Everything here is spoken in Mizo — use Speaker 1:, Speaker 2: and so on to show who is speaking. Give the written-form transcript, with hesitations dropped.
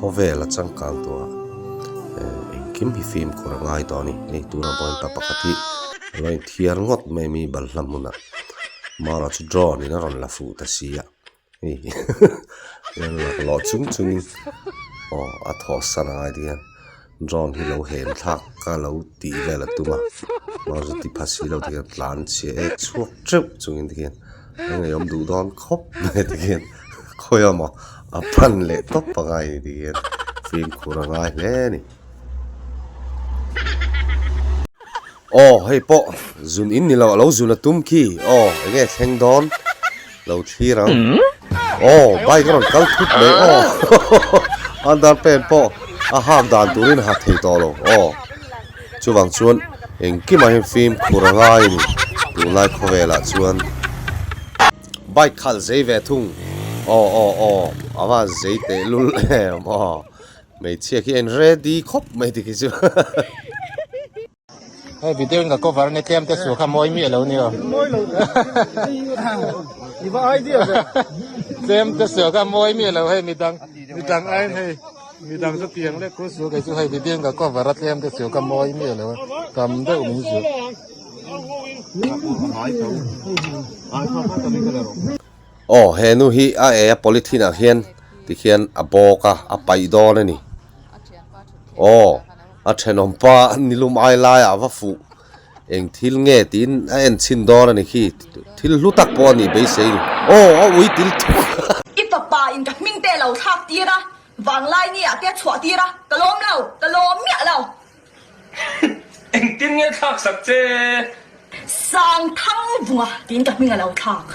Speaker 1: Khawvel a changkang tawh a, engkim hi fimkhur a ngai tawh a ni. Hei tunah pawh hian pa pakhat hi a lo inthiar ngawt mai a mi balhla hmunah marawh chu drone in a rawn la fuh ta si a. Hei laklawh chung chungin aw a thawh san a ngai tikhian drone hi lo hem thlak a lo tih vel a tum a mahse ti pha si lo tikhian tlan chhia ek chhuak teuh chungin tikhian a ngeiawm duh dawn khawp mai tikhian khawi emaw a pan leh tawp a ngai ni tikhian fimkhur a ngai hle a ni. Aw hei pawh zun in ni lo a lo zun a tum khi aw eng nge thleng dawn lo thlir ang aw bike a rawn kal thut mai aw underpant pawh a hak dan turin a ha thei tawh lo aw chuvang chuan engkimah hian fimkhur a ngai a ni tunlai khawvelah chuan bike khalh zei ve thung aw aw aw a van zei tehlul em aw. Hmeichhia khi a in ready khawp mai ti khi chu.
Speaker 2: Hei video in ka cover ania tlem te su kha mawi miah lo nia.
Speaker 3: Mawi lo. I va idea ve.
Speaker 2: Tlem te su kha mawi miah lo hei midang midang aiin hei midang chu tiang lek khu su kei chu hei video in ka cover a tlem te su kha mawi miah lo tam deuh min zu.
Speaker 1: Aw he nu hi a e a polythene ah hian tikhian a bawk a a paih dawn a ni aw a thenawm pa nilum ai laiah a va fuh eng thil nge tiin a en chhin dawn a ni khi thil hlu tak pawh a nih beisei a ni aw a ui til thuk.
Speaker 4: I fapa in ka hming te lo thlak tir a, vanglai ni ah te a chhuah tir a, ka lawm lo, ka lawm miah lo.
Speaker 5: Engtin nge thlak sak che?
Speaker 4: Sangthang vunga tiin ka hming a lo thlak.